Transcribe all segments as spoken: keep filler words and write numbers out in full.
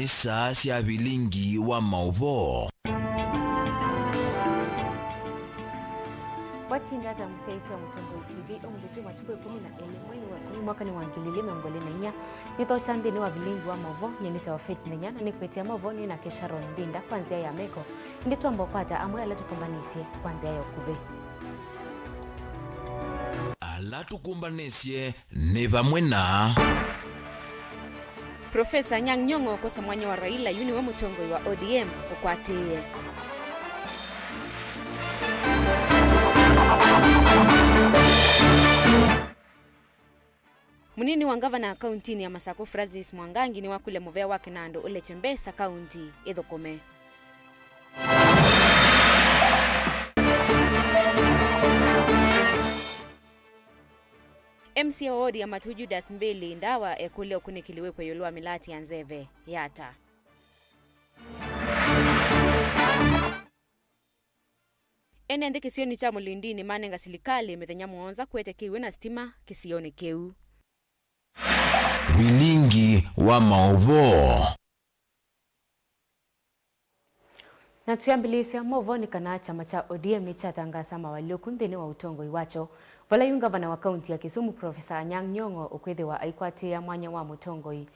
Saa sya vilingi wa maũvoo. Watinda ata mũsyaĩĩsya wa Mũtongoi T V? Ũmũnthĩ twĩ matukũ ĩkũmi na elĩ mweinĩ wa ĩkũmi mwakanĩ wa ngili ilĩ mĩongo ĩlĩ na inya. Nĩthokya nthĩnĩ wa vilingi wa maũvoo, nyie nĩtawa Faith Nthenya, na nĩkũetea maũvoo nĩ na Sharon Ndinda kwa nzĩa ya meko. Ĩndĩ twamba kwata amwe ala tũkũmbanĩsye kwa nzĩa ya ũkuvĩ. Ala tũkũmbanĩsye nĩ vamwe na Profesa Anyang' Nyong'o ũkosa mwanya wa Raila, yu nĩwe mũtongoi wa O D M ũkwatĩĩe. Mũnini wa ngavana kauntinĩ ya Masakũ Francis Mwangangi nĩwakũlya mũvea wake na andũ ũlekye mbesa kaunti ĩthũkũme. M C A wa wodi ya Matuu Judas Mbili Ndawa ekũlya ũkunĩkĩli wĩkwe ĩũlũ wa mĩlaati ya nzeve ya ata. Ene nthĩ kĩsionĩ kya Mũlindinĩ manenga silikalĩ mĩthenya mũonza kũete kĩw'ũ na sitima kĩsionĩ kĩu. Vilingi wa maũvoo. Na twĩambĩlĩĩsya maũvoo nĩ kana kyama kya O D M nĩkyatangaasa mawalyũku nthĩnĩ wa ũtongoi wakyo, vala yu ngavana wa kaunti ya Kisumu, Profesa Anyang' Nyong'o, ũkwĩthĩwa aikwatĩĩa mwanya wa mũtongoi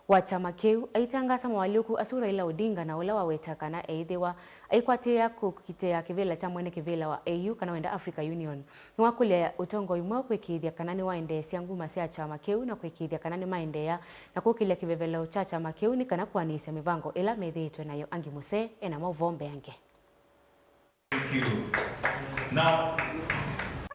wa kyama kĩu. Aitangaasa mawalyũku asu, Raila Odinga, na ũla waweta kana eĩthĩwa aikwatĩĩa kũkitĩa kĩvĩla kya mwene kĩvĩla wa A U, kana wenda Africa Union, nĩwakũlya ũtongoi mweũ kwĩkĩĩthya kana nĩwaendeesya nguma sya kyama kĩu na kwĩkĩĩthya kana nĩmaendeea na kũkĩlya kĩvevelo kya kyama kĩu nĩ kana kũanĩsya mĩvango ĩla methĩĩtwe nayo. Angi Mũsee ena maũvoo mbeange.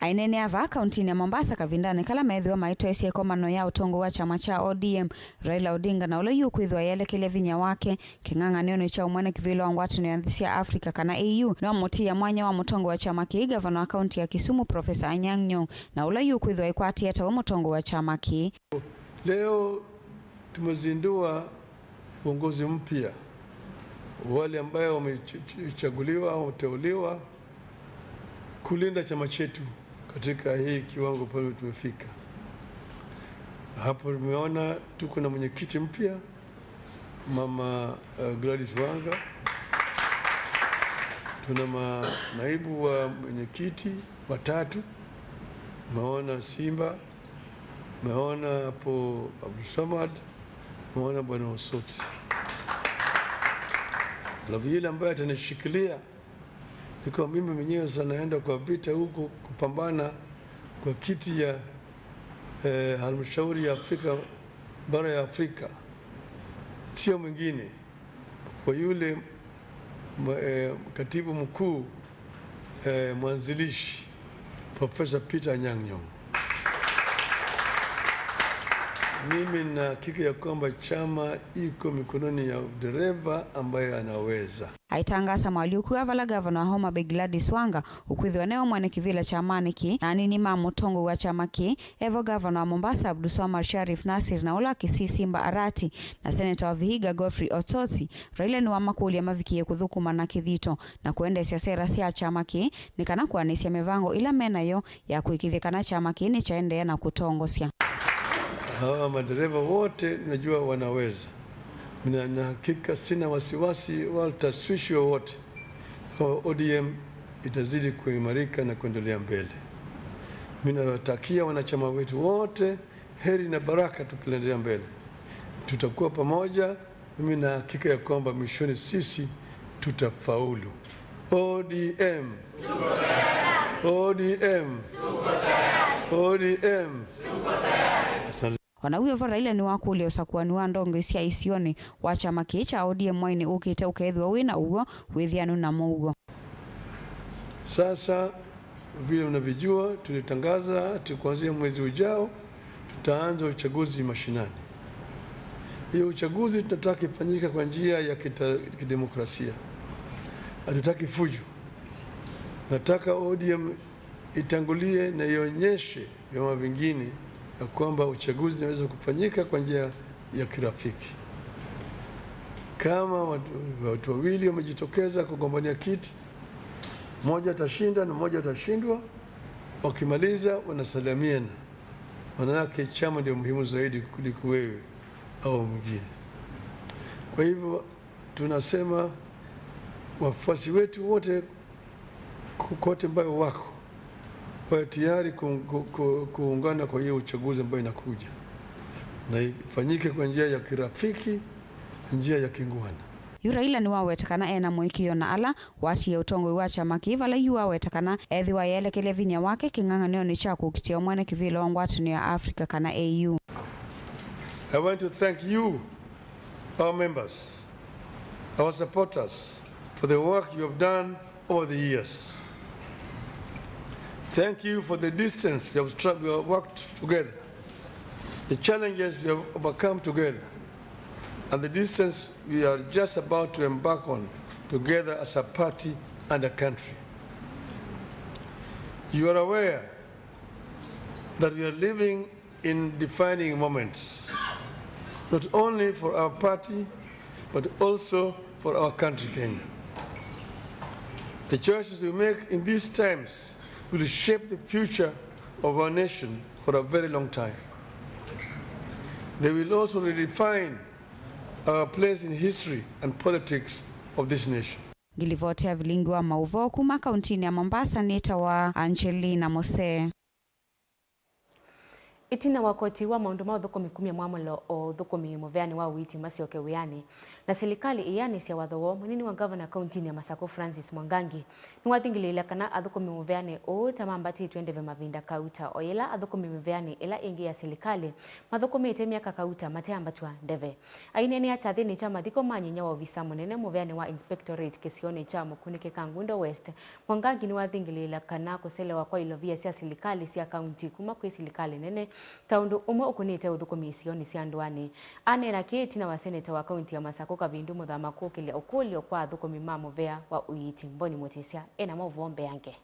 Aineenea vaa kauntinĩ ya Mombasa kavindanĩ kala meethĩwa maitwaĩsya ĩkomano ya ũtongoi wa kyama kya O D M, Raila Odinga, na ũla yu ũkwĩthĩwa eelekelya vinya wake kĩng'ang'anĩonĩ kya ũmwene kĩvĩla wa ngwatanĩo ya nthĩ sya Africa, kana A U, nĩwamũtiĩa mwanya wa mũtongoi wa kyama kĩĩ, ngavana wa kaunti ya Kisumu, Profesa Anyang' Nyong'o, na ũla yu ũkwĩthĩwa aikwatĩĩa tawe mũtongoi wa kyama kĩĩ. Leo tumezindua uongozi mpya, wale ambayo wamechaguliwa au wameteuliwa kulinda chama chetu katika hii kiwango pale tumefika. Hapo tumeona tuko na mwenyekiti mpya, Mama, eh, Gladys Wanga. Tuna ma-, naibu wa mwenyekiti watatu. Tumeona Simba, tumeona hapo Abdulswamad, tumeona Bwana Osotsi. Alafu yule ambaye atanishikilia, niko mimi mwenyewe sasa naenda kwa vita huko kupambana kwa kiti ya, eh, halmashauri ya Afrika, bara ya Afrika. Sio mwingine, kwa yule mwa-, eh, katibu mkuu, eh, mwanzilishi, Profesa Peter Anyang' Nyong'o. Mimi nina hakika ya kwamba chama iko mikononi ya dereva ambaye anaweza. Aitangaasa mawalyũku aa vala ngavana wa Homa Bay Gladys Wanga ũkwĩthĩwa nĩwe mwene kĩvĩla kyamanĩ kĩĩ, na anini ma mũtongoi wa kyama kĩĩ, evo ngavana wa Mombasa Abdulswamad Sharif Nasir, na ũla wa Kisii Simba Arati, na seneta wa Vihiga Godfrey Osotsi. Raila nĩwamakũlya mavikĩe kũthũkũma na kĩthito na kũendeesya sera sya kyama kĩĩ nĩ kana kũanĩsya mĩvango ĩla me nayo ya kũĩkĩĩthya kana kyama kĩĩ nĩkyaendeea na kũtongosya. Hawa madereva wote najua wanaweza. Nina, nina hakika, sina wasiwasi wala tashwishi wowote kwamba O D M itazidi kuimarika na kuendelea mbele. Mimi nawatakia wanachama wetu wote heri na baraka tukiendelea mbele. Tutakuwa pamoja. Mimi na hakika ya kwamba mwishoni sisi tutafaulu. O D M. O D M. O D M. Asante. O na wĩ o vo, Raila nĩwakũlya ũsakũani wa ndongoi sya isionĩ wa kyama kĩĩ kya O D M mwainĩ ũkĩte ũkeethĩwa wĩ na ũw'o, wĩthĩanu na mũuo. Sasa, vile mnavyojua, tulitangaza ati kuanzia mwezi ujao tutaanza uchaguzi mashinani. Hiyo uchaguzi tunataka ifanyike kwa njia ya kita-, kidemokrasia. Hatutaki fujo. Nataka O D M itangulie na ionyeshe vyama vingine ya kwamba uchaguzi unaweza kufanyika kwa njia ya kirafiki. Kama watu, watu wawili wamejitokeza kugombania kiti, mmoja atashinda na mmoja atashindwa, wakimaliza wanasalimiana. Maana yake chama ndio muhimu zaidi kuliko wewe au mwingine. Kwa hivyo tunasema wafuasi wetu wote kokote ambayo wako, wawe tayari ku-, ku-, ku-, kuungana kwa hiyo uchaguzi ambayo inakuja, na ifanyike kwa njia ya kirafiki, njia ya kingwana. Yu Raila nĩwaweta kana ena mũĩkĩĩo na ala watie ũtongoi wa kyama kĩĩ, vala yu aweta kana ethĩwa eelekelya vinya wake kĩng'ang'anĩonĩ kya kũkitĩa ũmwene kĩvĩla wa ngwatanĩo ya Africa kana A U. I want to thank you, our members, our supporters, for the work you have done over the years. Thank you for the distance we have, stra- we have worked together, the challenges we have overcome together, and the distance we are just about to embark on together as a party and a country. You are aware that we are living in defining moments, not only for our party, but also for our country, Kenya. The choices we make in these times will shape the future of our nation for a very long time. They will also redefine our place in history and politics of this nation. Ngilivoti ya vilingi wa maũvoo kuma kauntinĩ ya Mombasa nĩtawa Angelina Mose. Ĩtina wa koti wa maũndũ ma ũthũkũmi kumya mwamũlo o ũthũkũmi mũveanĩ wa ũiiti masyoke wĩanĩ, na silikalĩ ĩyanĩsya watho woo, mũnini wa ngavana kauntinĩ ya Masakũ Francis Mwangangi nĩwathingĩlĩĩlya kana athũkũmi mũveanĩ ũũ ta mambatĩtw'e ndeve mavinda kauta, o yĩla athũkũmi mĩveanĩ ĩla ĩngĩ ya silikalĩ mathũkũmĩte myaka kauta mateambatw'a ndeve. Aineenea kyathĩnĩ kya mathiko ma nyinya wa ovisa mũnene mũveanĩ wa Inspectorate kĩsionĩ kya Mũkunĩkĩ Kangundo West, Mwangangi nĩwathingĩlĩĩla kana kũselewa kwa ilovia sya silikalĩ sya kaunti kuma kwĩ silikalĩ nene ta ũndũ ũmwe ũkũnĩte ũthũkũmi isionĩ sya ndũanĩ. Aneena kĩĩ ĩtina wa seneta wa kaunti ya Masakũ Kavindu Mũthama kũkĩlya ũkũlyo kwa athũkũmi ma mũvea wa ũiiti. Mboni Mũtĩsya ena maũvoo mbeange.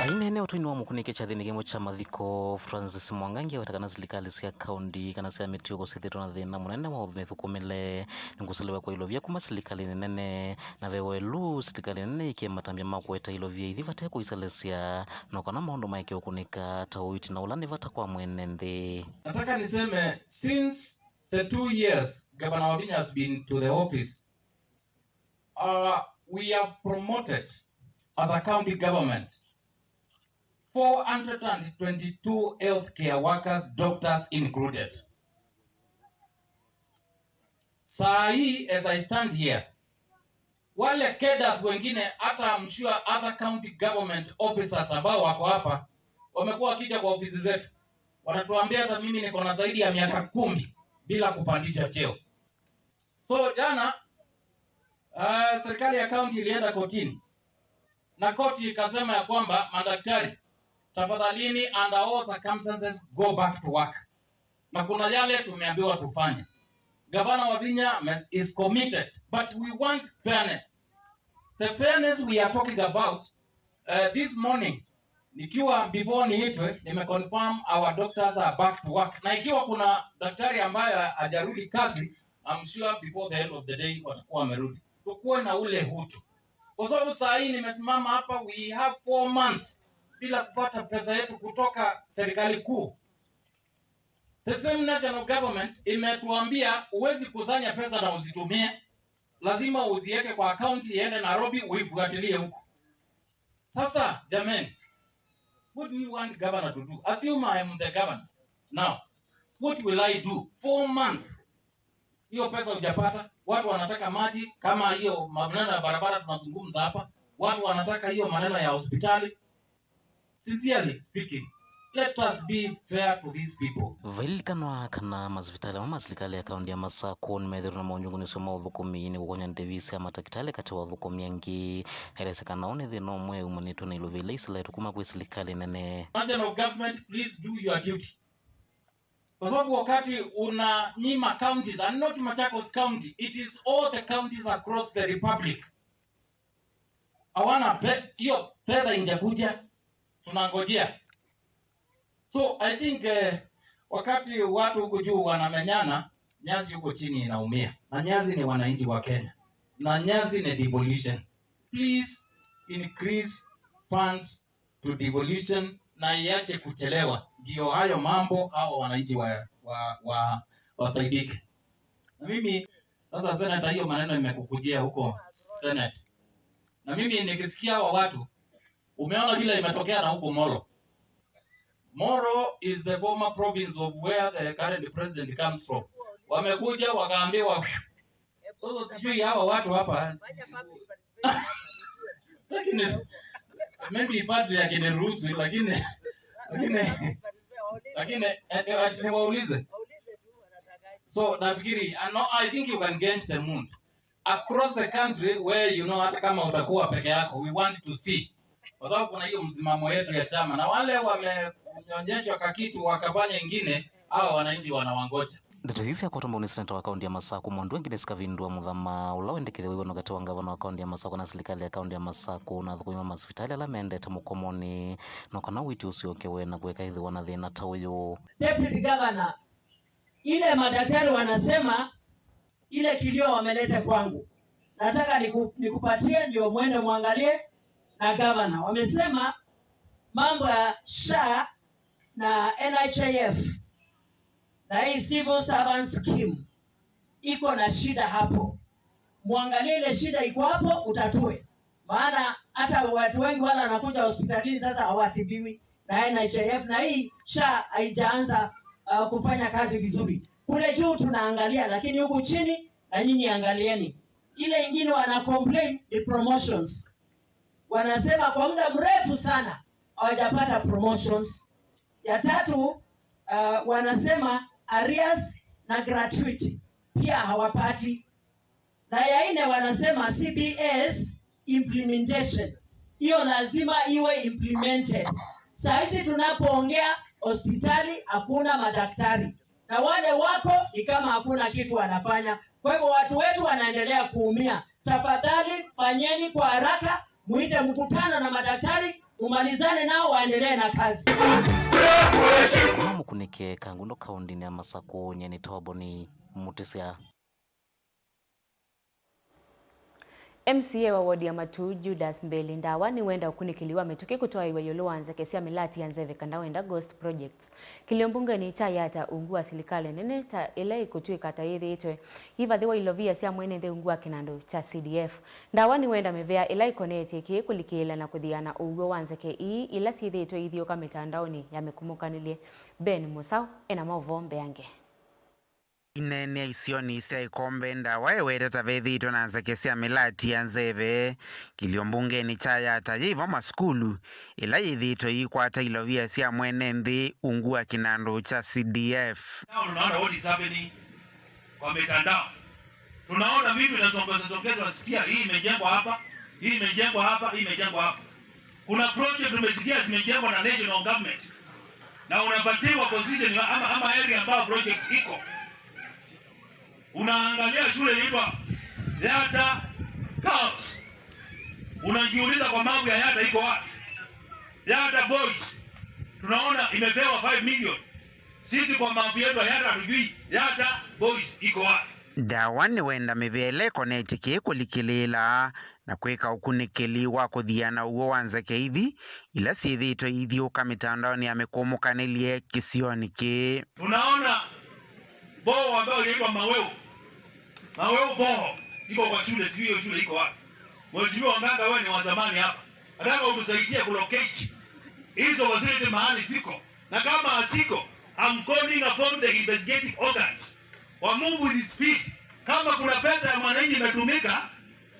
Aineenea ũtũinĩ wa Mũkunĩkĩ kyathĩnĩ kĩmwe kya mathiko, Francis Mwangangi aweta kana silikalĩ sya kaunti kana sya mĩtũo kũsĩthĩtwe na thĩna mũnene wa mĩthũkũmĩle nĩ kũselewa kwa ilovia kuma silikalĩnĩ nene, na ve welu silikalĩ nene ĩkĩe matambya ma kũete ilovia ithi vate kũiselesya, no kana maũndũ maeke ũkũnĩka ta ũiiti na ũla nĩ vata kwa mwene nthĩ. Nataka niseme, since the two years Governor Wavinya has been to the office, uh, we have promoted as a county government four hundred and twenty-two healthcare workers, doctors included. Saa hii, as I stand here, wale cadres wengine, hata I'm sure other county government officers ambao wako hapa, wamekuwa wakija kwa ofisi zetu, wanatuambia, "Hata mimi niko na zaidi ya miaka kumi bila kupandishwa cheo." So jana, uh, serikali ya county ilienda kotini na koti ikasema ya kwamba, "Madaktari, tafadhalini, under all circumstances, go back to work." Na kuna yale tumeambiwa tufanye. Gavana Wavinya ame- is committed, but we want fairness. The fairness we are talking about, uh, this morning, nikiwa before niitwe, nimeconfirm our doctors are back to work. Na ikiwa kuna daktari ambaye hajarudi kazi, I'm sure before the end of the day watakuwa wamerudi. Tukuwe na ule hutu. Kwa sababu saa hii nimesimama hapa, we have four months bila kupata pesa yetu kutoka serikali kuu. The same national government imetuambia huwezi kusanya pesa na uzitumie, lazima uziweke kwa account iende Nairobi uifuatilie huko. Sasa jamani, what do you want governor to do? Assume I am the governor now. What will I do? Four months. Hiyo pesa hujapata, watu wanataka maji, kama hiyo maneno ya barabara tunazungumza hapa, watu wanataka hiyo maneno ya hospitali. Sincerely speaking, let us be fair to these people. Vailikanwa kana masivitalĩ amwe ma silikalĩ ya kaunti ya Masakũ nĩmethĩĩtwe na maũnyungunyĩsyo ma ũthũkũmi nĩ kũkonya ndĩvi sya matakĩtalĩ katĩ wa athũkũmi angĩ. Aelesya kana ũũ nĩ thĩna ũmwe umanĩtwe na ilovia ila iseleetwe kuma kwĩ silikalĩ nene. National government, please do your duty. Kwa sababu wakati unanyima counties, and not Machakos County, it is all the counties across the republic. Hawana pe- hiyo fedha injakuja, tunangojea. So I think, eh, wakati watu huku juu wanamenyana, nyasi huko chini inaumia. Na nyasi ni wananchi wa Kenya. Na nyasi ni devolution. Please increase funds to devolution na iache kuchelewa, ndio hayo mambo hawa wananchi wa, wa, wa, wasaidike. Na mimi sasa, Senator, hiyo maneno imekukujia huko Senate. Na mimi nikisikia hawa watu, umeona vile imetokea na huko Molo. Molo is the former province of where the current president comes from. Wamekuja wakaambiwa, sasa sijui hawa watu hapa. Lakini maybe padre akiniruhusu, lakini lakini lakini eh, eh, ati niwaulize. So nafikiri, I know, I think you can gauge the mood across the country where, you know, hata kama utakuwa peke yako, we want to see, kwa sababu kuna hiyo msimamo yetu ya chama, na wale wameonyeshwa kakitu wakafanya ingine, hawa wananchi wanawangoja. Ndeto ii syakwatwa mbau nĩ seneta wa kaunti ya Masakũ, Mwandu Agnes Kavindua Muthama, ũla wendekethya wĩw'ano katĩ wa ngavana wa kaunti ya Masakũ na silikalĩ ya kaunti ya Masakũ na athũkũmi ma masivitalĩ ala mendete mũkomonĩ, no kana ũiiti ũsyokewe na kũikaĩthĩwa na thĩna ta ũyũ. Deputy Governor, ile madaktari wanasema, ile kilio wameleta kwangu, nataka niku-, nikupatie ndio mwende mwangalie na gavana. Wamesema mambo ya SHA na NHIF na hii civil servants scheme iko na shida hapo. Mwangalie ile shida iko hapo, utatue. Maana hata watu wengi wale wanakuja hospitalini sasa hawatibiwi na NHIF, na hii SHA haijaanza, uh, kufanya kazi vizuri. Kule juu tunaangalia, lakini huku chini na nyinyi angalieni. Ile ingine wana complain ni promotions. Wanasema kwa muda mrefu sana hawajapata promotions. Ya tatu, uh, wanasema arrears na gratuity pia hawapati. Na ya nne wanasema C B S implementation. Hiyo lazima iwe implemented. Saa hizi tunapoongea, hospitali hakuna madaktari. Na wale wako ni kama hakuna kitu wanafanya. Kwa hivyo watu wetu wanaendelea kuumia. Tafadhali fanyeni kwa haraka, muite mkutano na madaktari, mumalizane nao waendelee na kazi. Kuma Mũkunĩke, Kangundo, kaũntĩnĩ ya Masakũ, nyie nĩ Toboni Mũtĩsya. M C A wa wodi ya Matuu, Judas Mbeli Ndawa, nĩwenda ũkunĩkĩli wa mĩtũkĩ kũtwaĩwa ĩũlũ wa nzeke sya mĩlati ya nzeve, kana wenda ghost projects, kĩlio mbungenĩ kya Yatta ungu wa silikalĩ nene ta ĩla ĩkũtw'ĩka ta yĩthĩĩtwe yĩvathĩwa ilovia sya mwene nthĩ ungu wa kĩnandũ kya C D F. Ndawa nĩwenda mĩvea ĩla ĩkonetye kĩĩ kũlikĩĩla na kũthiana ũw'o wa nzeke ii ila syĩthĩĩtwe ithiũka mĩtandaonĩ ya mĩkumũkanĩlye. Ben Mũsaũ ena maũvoo mbeange. Ineenea isionĩ sya Ĩkombe, Ndawa eweta ta vethĩĩtwe na nzeke sya mĩlati ya nzeve, kĩlio mbungenĩ kya Yatta yĩvo masukulu, ĩla yĩthĩĩtwe ĩikwata ilovia sya mwene nthĩ ungu wa kĩnandũ kya C D F. Now tunaona what is happening kwa mitandao. Tunaona vitu inasongezwa songezwa, nasikia hii imejengwa hapa, hii imejengwa hapa, hii imejengwa hapa. Kuna project tumesikia zimejengwa na national government. Na unapatiwa position ama, ama area ambayo project iko. Unaangalia shule inaitwa Yatta Girls. Unajiuliza, kwa mapu ya Yatta iko wapi? Yatta Boys. Tunaona imepewa five million. Sisi kwa mapu yetu ya Yatta hatujui Yatta Boys iko wapi. Ndawa nĩwenda mĩvea ĩla ĩkonetye kĩĩ kũlikĩlĩĩla na kwĩka ũkunĩkĩli wa kũthiana ũw'o wa nzeke ithi ila syĩthĩĩtwe ithiũka mĩtandaonĩ ya mĩkumũkanĩlye kĩsionĩ kĩĩ. Tunaona boo ambayo inaitwa Maweu. Maweu boo iko kwa shule, sijui hiyo shule iko wapi. Mheshimiwa Nganga, wewe ni wa zamani hapa. Nataka utusaidie kulocate hizo facility mahali ziko. Na kama haziko, I'm calling upon the investigative organs wa move with speed. Kama kuna pesa ya mwananchi imetumika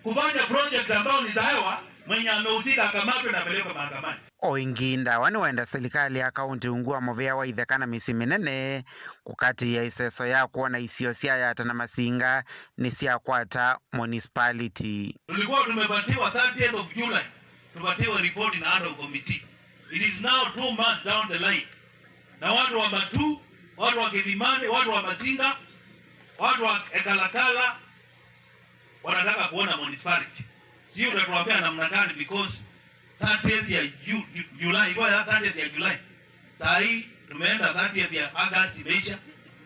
kufanya project ambayo ni za hewa, mwenye amehusika akamatwe na apelekwe mahakamani. O ĩngĩ, Ndawa nĩwenda silikalĩ ya kaũntĩ ungu wa mũvĩa wa itheka na mĩsyĩ mĩnene kũkatĩĩa ĩseso ya kwona isio sya Yatta na Masinga nĩsyakwata municipality. Tulikuwa tumepatiwa thirtieth of July, tupatiwe report na ad hoc committee. It is now two months down the line. Na watu wa Matuu, watu wa Kithimani, watu wa Masinga, watu wa Ekalakala wanataka kuona municipality. Sijui utatuambia namna gani, because thirtieth ya Ju-, Ju-, July, ilikuwa ya thirtieth ya July. Saa hii tumeenda thirtieth ya August imeisha,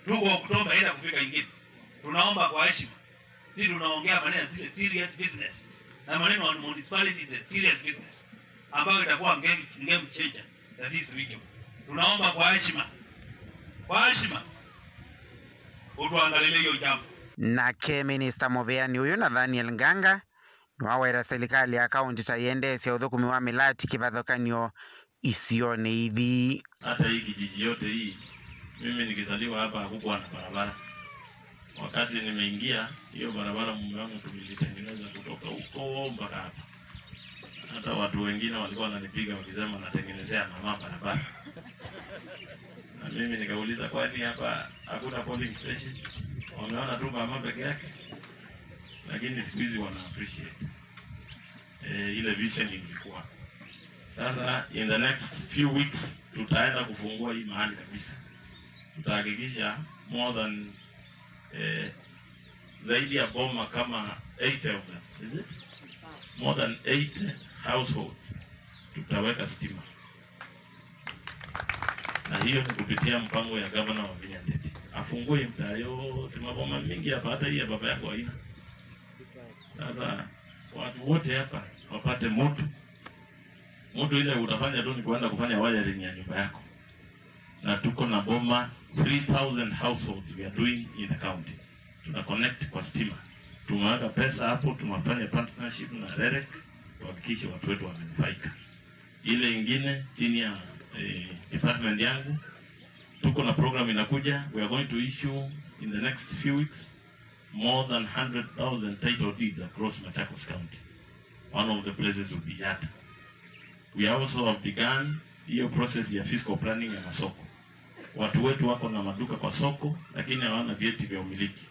tuko Oktoba, enda kufika ingine. Tunaomba kwa heshima. Sisi tunaongea maneno ya zile serious business. Na maneno ya municipality is a serious business ambayo itakuwa game, game changer ya this region. Tunaomba kwa heshima, kwa heshima, utuangalie hiyo jambo. Nake minista mũvĩanĩ ũyũ Nathaniel Nganga nĩwawaĩra silikalĩ ya kaũntĩ ta ĩendeesya ũthũkũmi wa mĩlati kĩvathũkany'o isionĩ ithi. Hata hii kijiji yote hii, mimi nikizaliwa hapa hakukuwa na barabara. Wakati nimeingia, hiyo barabara mume wangu tulitengeneza kutoka huko mpaka hapa. Hata watu wengine walikuwa wananipiga wakisema natengenezea mama barabara. Na mimi nikauliza, "Kwani hapa hakuna polling station? Wameona tu mama peke yake?" Lakini siku hizi wana appreciate eh, ile vision ilikuwa. Sasa in the next few weeks tutaenda kufungua hii mahali kabisa. Tutahakikisha more than eh, zaidi ya boma kama eighty of them, is it? More than eighty households tutaweka stima, na hiyo ni kupitia mpango ya gavana wa Vinya Ndeti. Afungue mtaa yote, maboma mingi hapa, hata hii ya baba yako haina. Sasa watu wote hapa wapate moto. Moto ile utafanya tu ni kuenda kufanya wiring ya nyumba yako. Na tuko na boma three thousand households we are doing in the county. Tuna connect kwa stima. Tumeweka pesa hapo, tumefanya partnership na REREC tuhakikishe watu wetu wamenufaika. Ile ingine chini ya eh, department yangu tuko na program inakuja, we are going to issue in the next few weeks more than hundred thousand title deeds across Machakos County. One of the places will be Yatta. We also have begun hiyo process ya fiscal planning ya masoko. Watu wetu wako na maduka kwa soko, lakini hawana vyeti vya umiliki.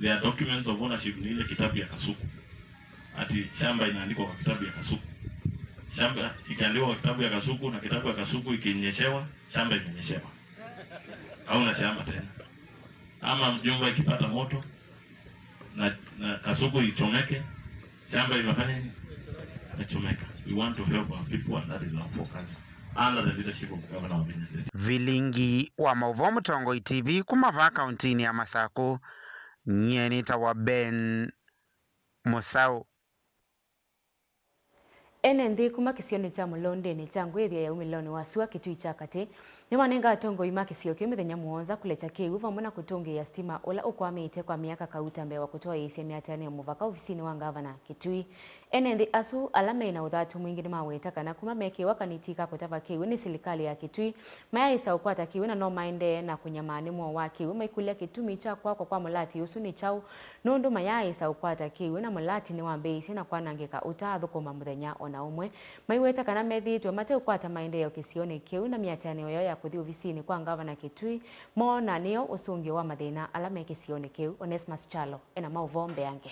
Their documents of ownership ni ile kitabu ya Kasuku. Ati shamba inaandikwa kwa kitabu ya Kasuku. Shamba ikiandikwa kwa kitabu ya Kasuku na kitabu ya Kasuku ikinyeshewa, shamba imenyeshewa. Hauna shamba tena. Ama nyumba ikipata moto na, na Kasuku ichomeke, shamba imefanya nini? Imechomeka. We want to help our people and that is our focus under the leadership of Governor Wavinya Ndeti. Vilingi wa maũvoo Mũtongoi T V kuma vaa kauntinĩ ya Masakũ, nyie nĩtawa Ben Mũsaũ. Ene nthĩ kuma kĩsionĩ kya Mũlũndĩnĩ kya ngwĩthya ya umĩlonĩ wa sua Kitui kya katĩ nĩmanenga atongoi ma kĩsio kĩu mĩthenya mũonza kũlekya kĩw'ũ vamwe na kũtũngĩĩa sitima ũla ũkwamĩte kwa myaka kauta mbee wa kũtwaĩĩsya mĩatĩanĩo mũvaka ovisinĩ wa ngavana Kitui. Ene nthĩ asu ala me na ũthatu mwingĩ nĩmaweta kana kuma mekĩĩwa kaniti ka kũtava kĩw'ũ nĩ silikalĩ ya Kitui, mayaaĩsa ũkwata kĩw'ũ na no maendee na kũnyamaa nĩ mwoo wa kĩw'ũ maikũlya kĩtumi kya kwakwa kwa mũlati ũsu nĩ kyaũ, nũndũ mayaaĩsa ũkwata kĩw'ũ na mũlati nĩwambĩĩisye na kwanangĩka ũtaathũkũma mũthenya o na ũmwe. Maiweta kana methĩĩtwe mateũkwata maendeeo kĩsionĩ kĩu na mĩatĩanĩo yoo ya kũthi ovisinĩ kwa ngavana Kitui moona nĩyo ũsũngĩo wa mathĩna ala me kĩsionĩ kĩu. Onesmus Kyalo ena maũvoo mbeange.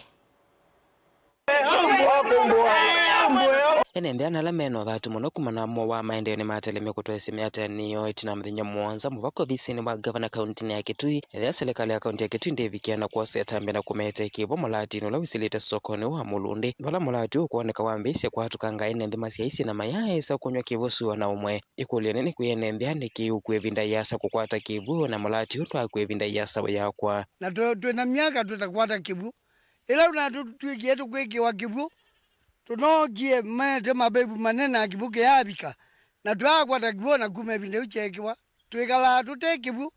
Ene nthĩ ana ala me na ũthatu mũno kumana na mwoo wa maendeeo nĩmatelemie kũtwaĩsya mĩatĩanĩo ĩtina wa mĩthenya mũonza mũvaka ovisinĩ wa ngavana kauntinĩ ya Kitui, ethĩa silikalĩ ya kaunti ya Kitui ndĩvikĩa na kwosa ĩtambya na kũmete kĩw'ũ mũlatinĩ ũla wĩsĩlĩte sokonĩ wa Mũlũndĩ, vala mũlati ũkwoneka wambĩĩsye kũatũkanga ene nthĩ masyaĩĩsye na mayaaĩsa kũnyw'a kĩw'ũ ũsu o na ũmwe. Ĩkũlyo nene kwĩ ene nthĩ aa nĩkĩ ũkw'a ĩvinda ĩasa kũkwata kĩw'ũ na mũlati ũũ twakw'a ĩvinda ĩasa ũyakwa? Na twĩ twĩ na myaka tũtakwata kĩw'ũ. Ĩla ũnatũtw'ĩkie tũkwĩkĩwa kĩw'ũ, tũnookie maete mavevu manene na kĩw'ũ kĩyaavika, na twaakwata kĩw'ũ na kuma ĩvinda ĩu kyeekĩwa. Twĩkalaa tũte kĩw'ũ,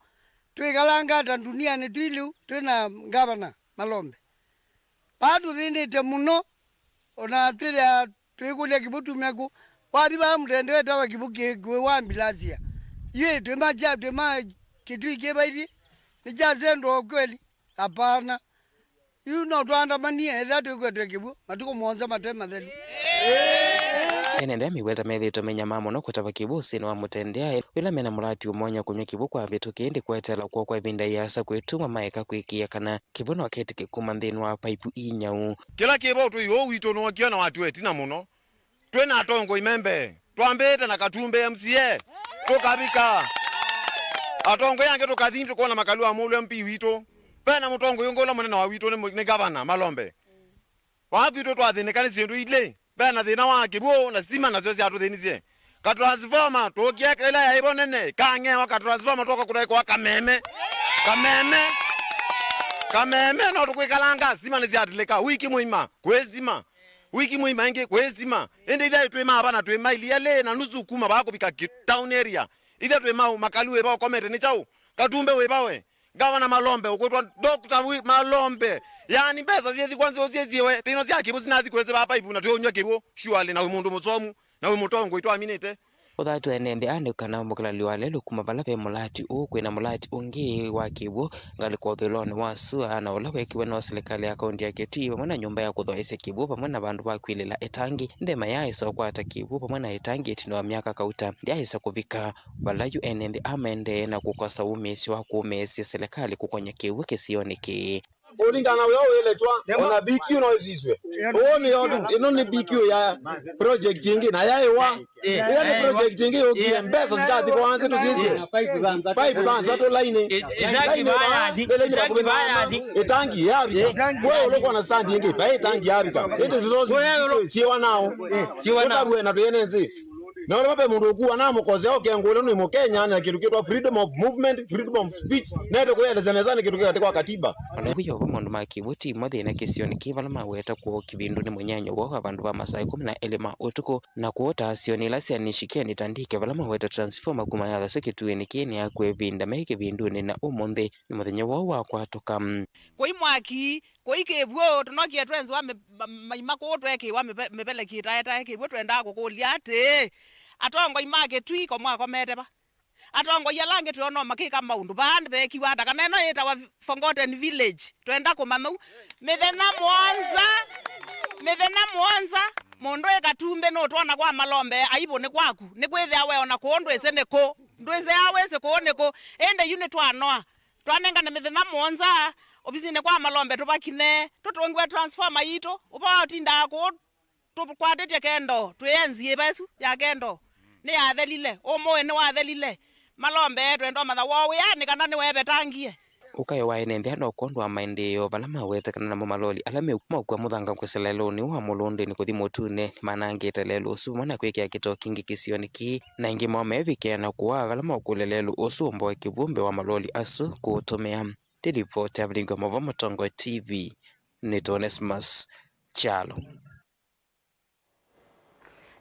twĩkalaa ngata ndunianĩ twĩ lĩu twĩ na ngavana Malombe. Vaa tũthĩnĩte mũno, o na twĩthĩa twĩkũlya kĩw'ũ tumya kũ. Wathi vaa mũtende wetawa kĩw'ũ kĩ kũĩ wa mbilasia. Yu twĩma kya twĩma Kitui kĩ vaithi, nĩ kya sendo kweli? Hapana. Yu no twaandamanie ethĩa twĩkwetwe kĩw'ũ matukũ mũonza mate mathelu. Ene nthĩ mĩweta methĩĩtwe menyamaa mũno kũtava kĩw'ũ ũsĩnĩ wa mũtendea, ĩla mena mũlati ũmonya kũnyw'a kĩw'ũ kwa mĩtũkĩ, ĩndĩ kweteela kwoo kwa ĩvinda ĩasa kwĩtuma maeka kwĩkĩĩa kana kĩw'ũ no kĩtĩke kuma nthĩnĩ wa paipu ii nyau. Kĩla kĩ vo tũi ũũ witũ nĩwokĩe na watw'a ĩtina mũno. Twĩ na atongoi me mbee. Twambĩĩte na Katumbe M C A, tũkavika. Atongoi angĩ tũkathi tũkona Makalũ wa Mũlũ M P witũ. Ve na mũtongoi ũngĩ ũla mũnene wa witũ nĩ mũ-, nĩ gavana Malombe. Vaa kwitũ twathĩnĩka nĩ syĩndũ ilĩ. Ve na thĩna wa kĩw'ũ na sitima nasyo syatũthĩnisye. Ka transformer tũkĩe ĩla yaĩ vo nene, kang'ewa ka transformer twoka kũtwaĩkwa kameme. Kameme. Kameme no tũkwĩkalanga, sitima nĩsyatilĩka. Wiki mũima, kwĩ sitima. Wiki mũima ĩngĩ, kwĩ sitima. Ĩndĩ ithyĩ twĩ mava na twĩ maili elĩ na nusu kuma vaa kũvika ki-, town area. Ithyĩ twĩ mau, Makalũ wĩ va ũkomete nĩ kyaũ? Katumbe wĩ va we? Gavana Malombe, ũkwĩtwa Doctor Wi-, Malombe. Yaani mbesa syĩthi kwa nzeo syĩsiwe, tino sya kĩw'ũ sinathi kwenzĩva paipu na tũũnywa kĩw'ũ, surely, na wĩ mũndũ mũsomu, na wĩ mũtongoi twaminĩte. Ũthatw'e nĩ nthĩ aa nĩ kana mũkĩlalyo wa lelũ kuma vala ve mũlati ũũ kwĩna mũlati ũngĩ wa kĩw'ũ ngalĩko ũthũĩlonĩ wa sua, na ũla wekiwe no silikalĩ ya kaunti ya Kitui vamwe na nyũmba ya kũthooesya kĩw'ũ vamwe na vandũ va kwilĩla ĩtangi. Ndema yaaĩsa ũkwata kĩw'ũ vamwe na ĩtangi ĩtina wa myaka kauta ndyaĩsa kũvika. Vala yu ene nthĩ aa maendee na kũkosa wũmĩĩsyo wa kũũmĩĩsya silikalĩ kũkony'a kĩw'ũ kĩsionĩ kĩĩ. Kũlingana na ũya ũĩlĩtwa, ona B Q no ĩsiswe. Ũũ nĩ yo, ĩno nĩ B Q ya project ĩngĩ, na yaĩwa. Ĩla nĩ project ĩngĩ yũkie, mbesa sikathi kwa nzĩ tũsisye. Pipe thanthatũ lainĩ. Lainĩ vaa, ĩtangi yavika. We ũlũkwa na stand ĩngĩ, vai ĩtangi yavika. Ĩndĩ sisosi siwa nao. Tũtavue na tũyene nzĩ. Na ũla ve mũndũ ũkua na mũkosea ũkengũle nĩ Mũkenya na kĩndũ kĩtwa freedom of movement, freedom of speech, nete kũyelesya nesa nĩ kĩndũ kĩkatĩ kwa katiba. Ona wĩyo va maũndũ ma kĩw'ũ ti mo thĩna kĩsionĩ kĩĩ vala maweta kũo kĩvindunĩ mũnyanyo woo wa vandũ va masaa ĩkũmi na elĩ ma ũtukũ, na kũota syonĩ ila sya nishikeni tandike vala maweta transformer kuma yathasya kĩtuĩnĩ kĩĩ nĩ ya kwĩvinda me kĩvindunĩ na ũmũnthĩ nĩ mũthenya woo wa kwatũka. Kũi mwaki, kũi kĩw'ũ, tũnokie twenziwa mĩ-, ma-, maima kũũ twekĩwa mĩve-, mĩveleki ĩtaetae kĩw'ũ, twendaa kũkũlya atĩĩ, atongoi ma Kĩtui ko mwakomete va? Atongoi ala angĩ twĩona makĩka maũndũ vaa vekiwa ata? Kana ĩno yĩtawa Forgotten Village, twenda kũmanya ũu. Mĩthenya mũonza, mĩthenya mũonza, mũndũ ĩ Katumbĩ nũtwona kwa Malombe, aibũ nĩ kwaku, nĩkwĩthĩa we ona kũũ ndwĩsĩ nĩ kũ, ndwĩsĩ wĩsĩ kũũ nĩ kũ, ĩndĩ yu nĩtwanoa. Twanengane mĩthenya mũonza ovisinĩ kwa Malombe tũvakinye, tũtũngiwe transformer yitũ, ũvoo ũtindaa kũũ tũkwatĩtye kendo, twĩe nziĩva ĩsu ya kendo nĩyathelile, ũmũĩ nĩwathelile. Malombe twenda ũmanya woo wĩanĩ kana nĩwevetangie. Ũkayo wa ene nthĩ no kwondũ wa maendeeo vala maweta kana namo maloli ala meũkua mũthanga kwĩsĩla lelũnĩ wa mũlũndĩnĩ kũthi mũtunĩ nĩmanangĩte lelũ ũsu vamwe na kwĩkĩa kĩtoo kingĩ kĩsionĩ kĩĩ. Na aingĩ moo meevikĩa na kũaa vala maũkũlya lelũ ũsu ũmboe kĩw'ũ mbee wa maloli asu kũũtũmĩa. Nĩ livoti ya Vilingi wa Maũvoo Mũtongoi T V, nĩtwa Onesmus Kyalo.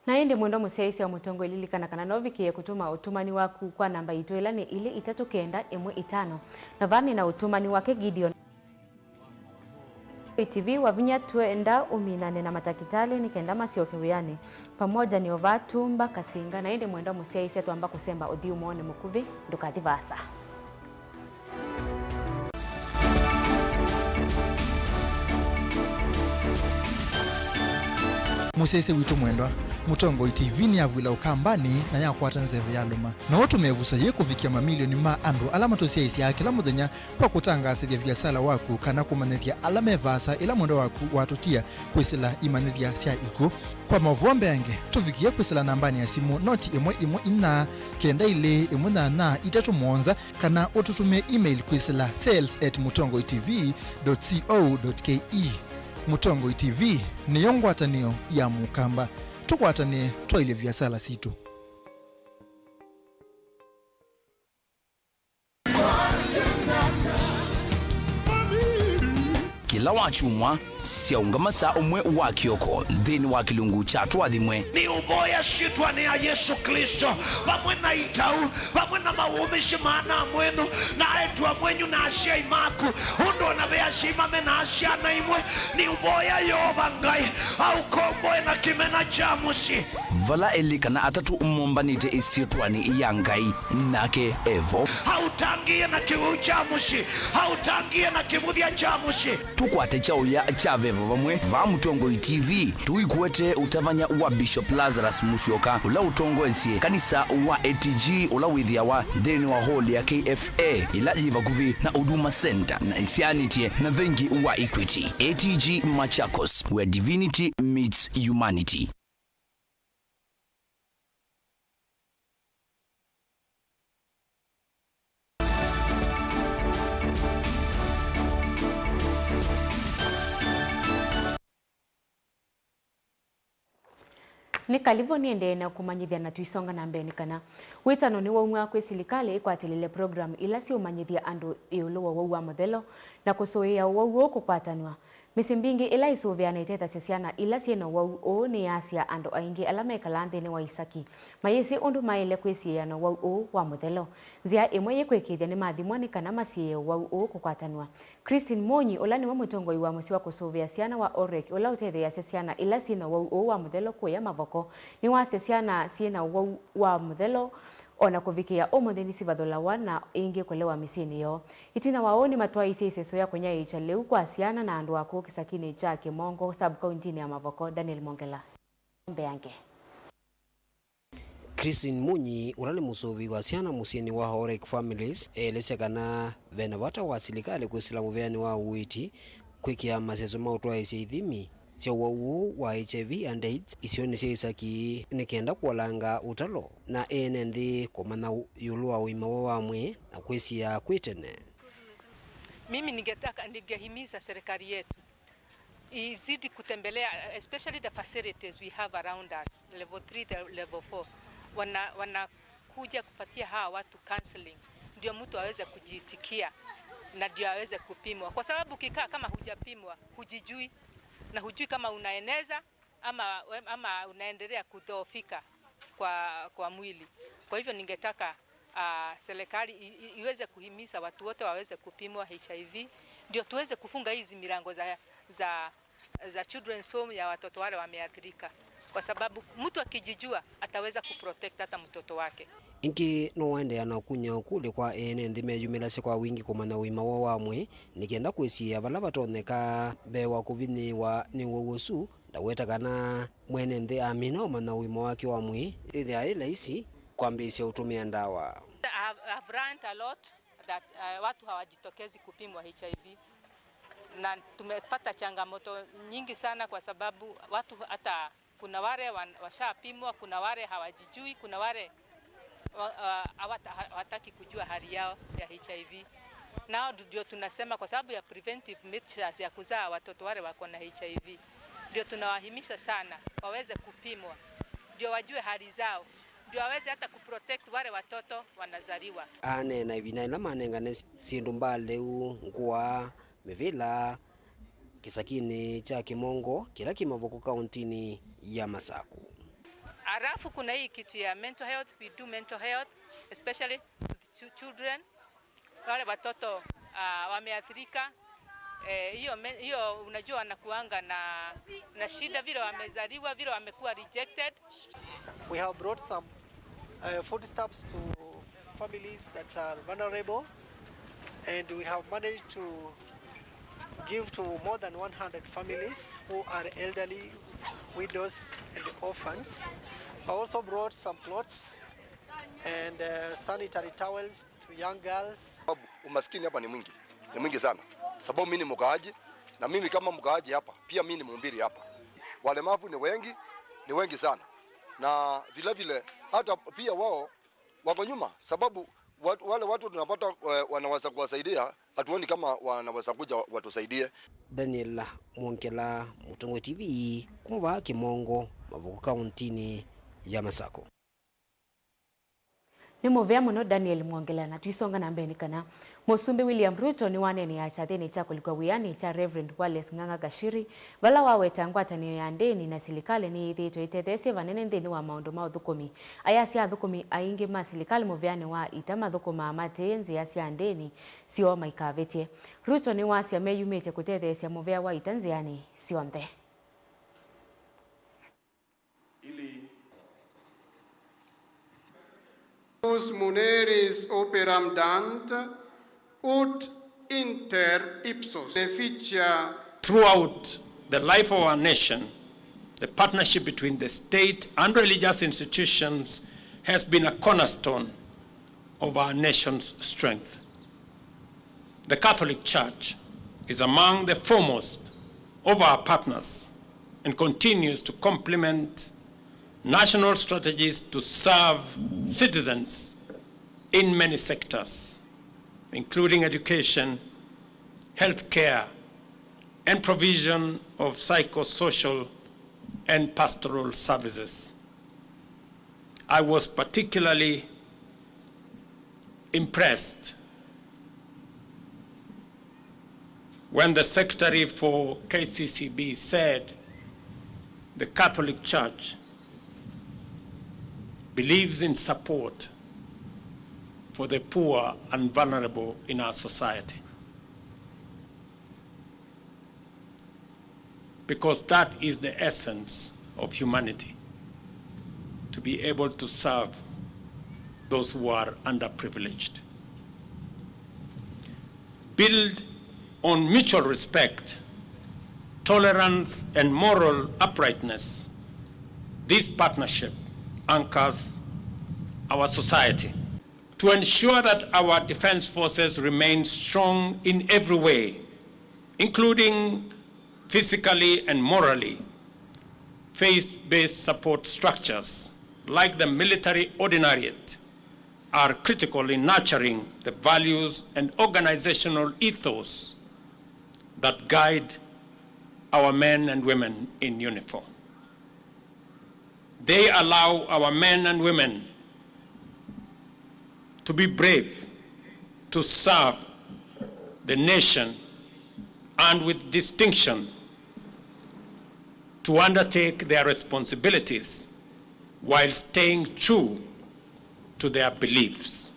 Na ĩndĩ mwendwa mũsyaĩĩsya wa Mũtongoi, lilikana kana no ũvikĩe kũtũma ũtũmani waku kwa namba yitũ ĩla nĩ ilĩ itatũ kenda ĩmwe itano. Na vaa nĩ na ũtũmani wake Gideon. T V wa vinya twenda ũminane na matakĩtalĩ nĩ kenda masyoke wĩanĩ. Pamoja nĩ o vaa Tumba Kasinga, na ĩndĩ mwendwa mũsyaĩĩsya twamba kũsemba ũthyũmũonĩ mũkuvĩ, ndũkathi vaasa. Mũsyaĩĩsya witũ mwendwa, Mũtongoi T V nĩyavw'ĩla Ũkambanĩ na yakwata nzeve yalũma. No ũtũme ĩvuso yĩĩ kũvikĩa mamilioni ma andũ ala matũsyaĩĩsyaa kĩla mũthenya kwa kũtangaasĩthya viasala waku kana kũmanyĩthya ala me vaasa ĩla mwendwa waku watũtia kwĩsĩla imanyĩthya sya ikw'ũ. Kwa maũvoo mbeange, tũvikĩe kwĩsĩla nambanĩ ya simũ noti ĩmwe ĩmwe inya kenda ilĩ ĩmwe nyanya itatũ mũonza, kana ũtũtũmĩe email kwĩsĩla sales at mũtongoi T V dot co dot K E. Mũtongoi T V nĩyo ngwatanĩo ya Mũkamba. Tũkwatanĩe twaĩlye viasala sitũ. Kĩla wakyumwa, syaũngama saa ũmwe wa kĩoko nthĩnĩ wa kĩlungu kya Tũathimwe. Nĩũvoya syĩtwanĩ ya Yesũ Klĩsto, vamwe na itau, vamwe na mawũmĩsye ma ana mwenyu, na aĩtu amwenyu, na asyai maku, ũndũ o na ve asyai mame na syana imwe. Nĩũvoya Yeova Ngai aũkomboe na kĩmena kya mũsyĩ. Vala elĩ kana atatũ mombanĩte ĩsyĩtwanĩ ya Ngai, nake e vo. Aũtangĩĩe na kĩw'ũ kya mũsyĩ, aũtangĩĩe na kĩvũthya kya mũsyĩ. Tũkwate kyaũya kya veva vamwe vaa Mũtongoi T V, tũikwete ũtavany'a wa Bishop Lazarus Musyoka, ũla ũtongoesye kanisa wa A T G ũla wĩthĩawa nthĩnĩ wa hall ya K F A ĩla yĩ vakuvĩ na Huduma Center na ĩsyaanĩtye na vengi wa Equity. A T G Machakos, where divinity meets humanity. Nĩ kalivũ nĩendee na kũmanyĩthya na tũisonga na mbee nĩ kana wĩtano nĩwaumw'a kwĩ silikalĩ ĩkwatĩlĩle program ila siũmanyĩthya andũ ĩũlũ wa ũwau wa mũthelo na kũsũĩĩa ũwau ũũ kũkwatanw'a. Mĩsyĩ mbingĩ ĩla ĩsũvĩaa na ĩtethasya syana ila syĩ na ũwau ũũ nĩyasya andũ aingĩ ala mekalaa nthĩnĩ wa isaki mayĩsĩ ũndũ maĩle kwĩsiĩĩa na ũwau ũũ wa mũthelo. Nzĩa ĩmwe yĩ kwĩkĩĩthya nĩmathimwa nĩ kana masiĩĩe ũwau ũũ kũkwatanw'a. Christine Mũnyi, ũla nĩwe mũtongoi wa mũsyĩ wa kũsũvĩa syana wa Orek, ũla ũtetheeasya syana ila syĩ na ũwau ũũ wa mũthelo kũya Mavoko, nĩwasya syana syĩ na ũwau wa mũthelo o na kũvikĩĩa ũmũnthĩ nĩsivathũlawa na ĩngĩ kũlewa mĩsyĩnĩ yoo. Ĩtina wa ũu, nĩmatwaĩĩsye ĩseso ya kũnyaĩĩkya lĩu kwa syana na andũ akũũ kĩsakinĩ kya Kĩmongo, sub-kauntinĩ ya Mavoko. Daniel Mwongela mbeange. Christine Munyi, ũla nĩ mũsũvĩi wa syana mũsyĩnĩ wa Orek Families, eelesya kana ve na vata wa silikalĩ kwĩsĩla mũvĩanĩ wa ũiiti, kwĩkĩa maseso ma ũtwaĩĩsya ithimi sya ũwau ũũ wa H I V and AIDS isionĩ sya isaki nĩ kenda kũolanga ũtalo na ene nthĩ kũmanya ũ-, ĩũlũ wa ũima woo wa mwĩĩ na kwĩsiĩĩa kwĩ tene. Mimi ningetaka, ningehimiza serikali yetu izidi kutembelea, especially the facilities we have around us, level three, the level four. Wana, wanakuja kupatia hawa watu counseling, ndio mtu aweze kujiitikia na ndio aweze kupimwa, kwa sababu ukikaa kama hujapimwa, hujijui na hujui kama unaeneza ama, ama unaendelea kudhoofika kwa, kwa mwili. Kwa hivyo ningetaka, ah, serikali i-, i-, iweze kuhimiza watu wote waweze kupimwa H I V, ndio tuweze kufunga hizi milango za, za, za children's home ya watoto wale wameathirika, kwa sababu mtu akijijua ataweza kuprotect hata mtoto wake. Ĩngĩ nũendeea na ũkunya ũkũlyo kwa ene nthĩ meyumĩlasya kwa wingĩ kũmanya ũima woo wa mwĩĩ, nĩ kenda kwĩsiĩĩa vala vatonyeka mbee wa kũvinyĩĩwa nĩ ũwau ũsu. Ndaweta kana mwene nthĩ amina ũmanya ũima wake wa mwĩĩ, ĩthĩawa ĩ laisi kwambĩĩsya ũtũmĩa ndawa. I've, I've learned a lot that, uh, watu hawajitokezi kupimwa H I V. Na tumepata changamoto nyingi sana kwa sababu watu hata, kuna wale wan-, washapimwa, kuna wale hawajijui, kuna wale wa-, wa-, hawata-, hawataki kujua hali yao ya H I V. Nao ndio tunasema kwa sababu ya preventive measures ya kuzaa watoto wale wako na H I V, ndio tunawahimiza sana waweze kupimwa, ndio wajue hali zao, ndio waweze hata kuprotect wale watoto wanazaliwa. Aneena ĩvinda ĩla manengane syĩndũ mbaa lĩu, ngũa, mĩvĩla, kĩsakinĩ kya Kĩmongo kĩla kĩ Mavoko kauntinĩ ya Masaku. Alafu kuna hii kitu ya mental health, we do mental health, especially with chil-, children, wale watoto, ah, wameathirika. Eh, hiyo me-, hiyo unajua wanakuanga na, na shida vile wamezaliwa, vile wamekuwa rejected. We have brought some, uh, foodstuffs to families that are vulnerable, and we have managed to give to more than one hundred families who are elderly, widows, and orphans. I also brought some clothes and, uh, sanitary towels to young girls. Sababu umaskini hapa ni mwingi, ni mwingi sana. Sababu mimi ni mkaaji, na mimi kama mkaaji hapa, pia mimi ni mhubiri hapa. Walemavu ni wengi, ni wengi sana. Na vile vile, hata pia wao wako nyuma, sababu wat-, wale watu tunapata, eh, wanaweza kuwasaidia, hatuoni kama wanaweza kuja watusaidie. Daniel Mwongela, Mũtongoi T V, kuma vaa Kĩmongo, Mavoko kauntinĩ ya Masaku. Nĩ mũvea mũno Daniel Mwongela, na tũisonga na mbee nĩ kana Mũsumbĩ William Ruto nĩwaneenea kyathĩnĩ kya kũlikwa wĩanĩ kya Reverend Wallace Ng'ang'a Gachiri, vala waweta ngwatanĩo ya ndĩni na silikalĩ nĩyĩthĩĩtwe ĩtetheesye vanene nthĩnĩ wa maũndũ ma ũthũkũmi. Ayasya athũkũmi aingĩ ma silikalĩ mũveanĩ wa ita mathũkũmaa matĩĩe nzĩa sya ndĩni syoo maikavĩtye. Ruto nĩwasya meyumĩtye kũtetheesya mũvea wa ita nzĩanĩ syonthe. Ili Tuus muneris operam dant, ut inter ipsos beneficia. Throughout the life of our nation, the partnership between the state and religious institutions has been a cornerstone of our nation's strength. The Catholic Church is among the foremost of our partners and continues to complement national strategies to serve citizens in many sectors, including education, healthcare, and provision of psychosocial and pastoral services. I was particularly impressed When the secretary for K C C B said the Catholic Church believes in support for the poor and vulnerable in our society, because that is the essence of humanity, to be able to serve those who are underprivileged. Build on mutual respect, tolerance, and moral uprightness. This partnership anchors our society. To ensure that our defense forces remain strong in every way, including physically and morally, faith-based support structures like the military ordinariate are critical in nurturing the values and organizational ethos that guide our men and women in uniform. They allow our men and women to be brave, to serve the nation, and with distinction, to undertake their responsibilities while staying true to their beliefs.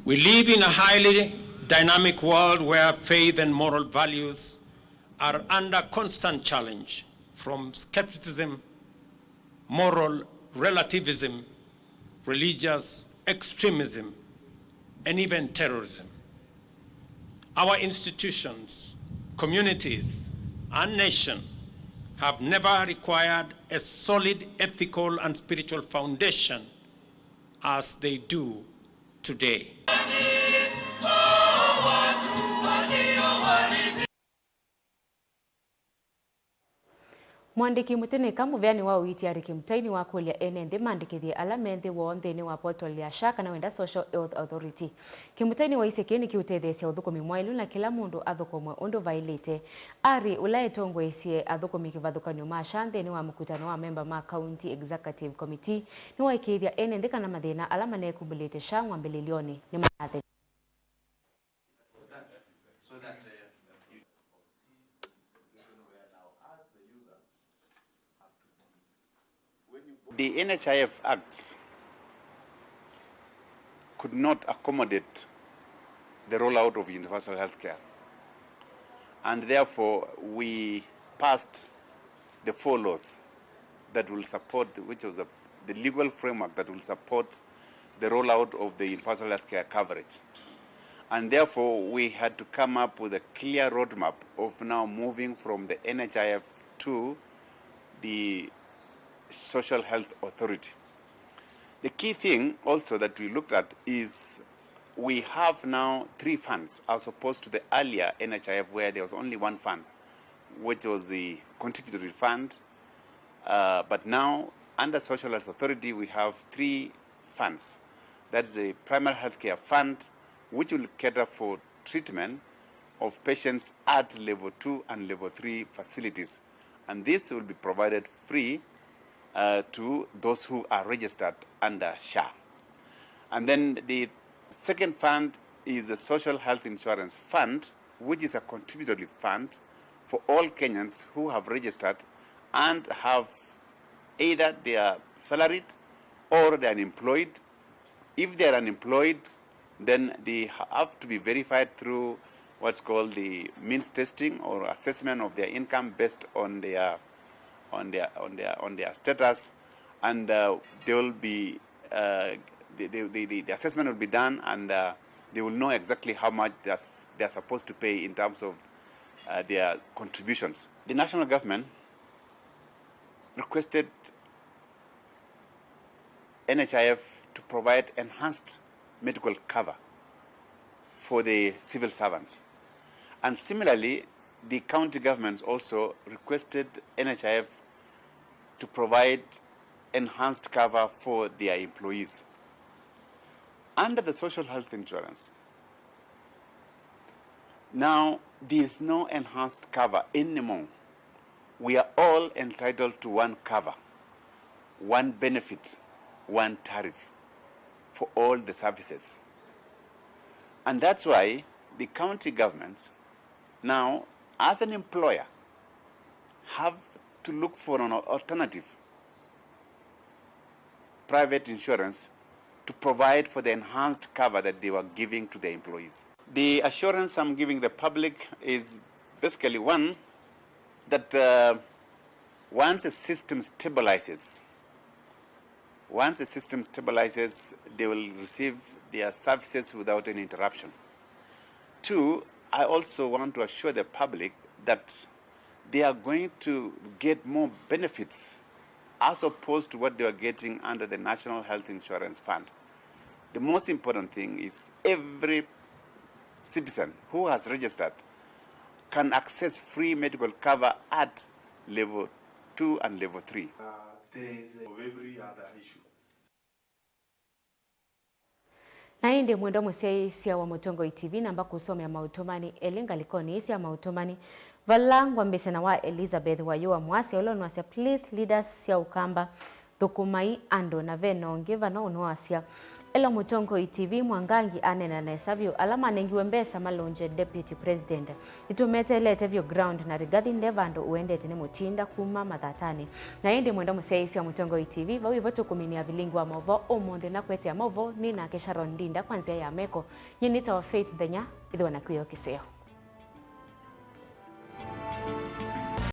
We live in a highly dynamic world where faith and moral values are under constant challenge from skepticism, moral relativism, religious extremism, and even terrorism. Our institutions, communities, and nation have never required a solid ethical and spiritual foundation as they do today. Mwandĩki mũtĩnĩka mũvea nĩ wa ũiiti Arĩ Kĩmtai nĩwakũlya ene nthĩ maandĩkĩthye ala me nthĩ woo nthĩnĩ wa portal ya SHA kana wenda Social Health Authority. Kĩmtai nĩwaisye kĩĩ nĩkĩũtetheesya ũthũkũmi mwaĩlu na kĩla mũndũ athũkũmwe ũndũ vaĩlĩte. Arĩ, ũla etongoesye athũkũmi kĩvathũkany'o ma SHA nthĩnĩ wa mũkutano wa amemba ma County Executive Committee, nĩwaĩkĩĩthya ene nthĩ kana mathĩna ala manekumbũlĩte SHA mwambĩlĩlyonĩ nĩmanathela. The N H I F Act could not accommodate the rollout of universal health care, and therefore we passed the four laws that will support, which was the, the legal framework that will support the rollout of the universal health care coverage. And therefore, we had to come up with a clear roadmap of now moving from the N H I F to the Social Health Authority. The key thing also that we looked at is we have now three funds as opposed to the earlier N H I F where there was only one fund, which was the contributory fund. Uh, but now, under Social Health Authority, we have three funds. That's the Primary Healthcare Fund, which will cater for treatment of patients at level two and level three facilities. And this will be provided free uh, to those who are registered under SHA. And then the second fund is the Social Health Insurance Fund, which is a contributory fund for all Kenyans who have registered and have either they are salaried or they are unemployed. If they are unemployed, then they have to be verified through what's called the means testing or assessment of their income based on their on their on their on their status, and uh, they will be uh, the, the, the, the assessment will be done, and uh, they will know exactly how much they are, they are supposed to pay in terms of uh, their contributions. The national government requested N H I F to provide enhanced medical cover for the civil servants. And similarly, the county governments also requested N H I F to provide enhanced cover for their employees. Under the social health insurance, now there is no enhanced cover anymore. We are all entitled to one cover, one benefit, one tariff for all the services. And that's why The county governments now, as an employer, have to look for an alternative private insurance to provide for the enhanced cover that they were giving to their employees. The assurance I'm giving the public is basically one, that, uh, once the system stabilizes, once the system stabilizes, they will receive their services without any interruption. Two, I also want to assure the public that they are going to get more benefits as opposed to what they were getting under the National Health Insurance Fund. The most important thing is every citizen who has registered can access free medical cover at level two and level three. Uh, there is of every other issue. Na ĩndĩ mwendwa mũsyaĩĩsya wa Mũtongoi T V, namba kũsomea maũtũmani elĩ ngalĩkonĩ ii sya maũtũmani, vala ngwambĩĩsya na wa Elizabeth Wayũa Mwasya, ũla ũnwasya, "Please, leaders sya Ũkamba, thũkũmai andũ, na ve na ũngĩ vano ũnwasya." Elo Mũtongoi T V, Mwangangi aneena nesa vyũ, ala manengiwe mbesa malũngye Deputy President. Nĩtũmeteelete vyũ ground, na Rigathi nde vandũ ũendete nĩ mũtinda kuma mathatanĩ. Na ĩndĩ mwendwa mũsyaĩĩsya wa Mũtongoi T V, vau ĩvo tũkũminĩa vilingi wa maũvoo ũmũnthĩ, na kũetea maũvoo nĩ nake Sharon Ndinda kwa nzĩa ya meko. Nyie nĩtawa Faith Nthenya, ĩthĩwa na kwĩoo kĩseo.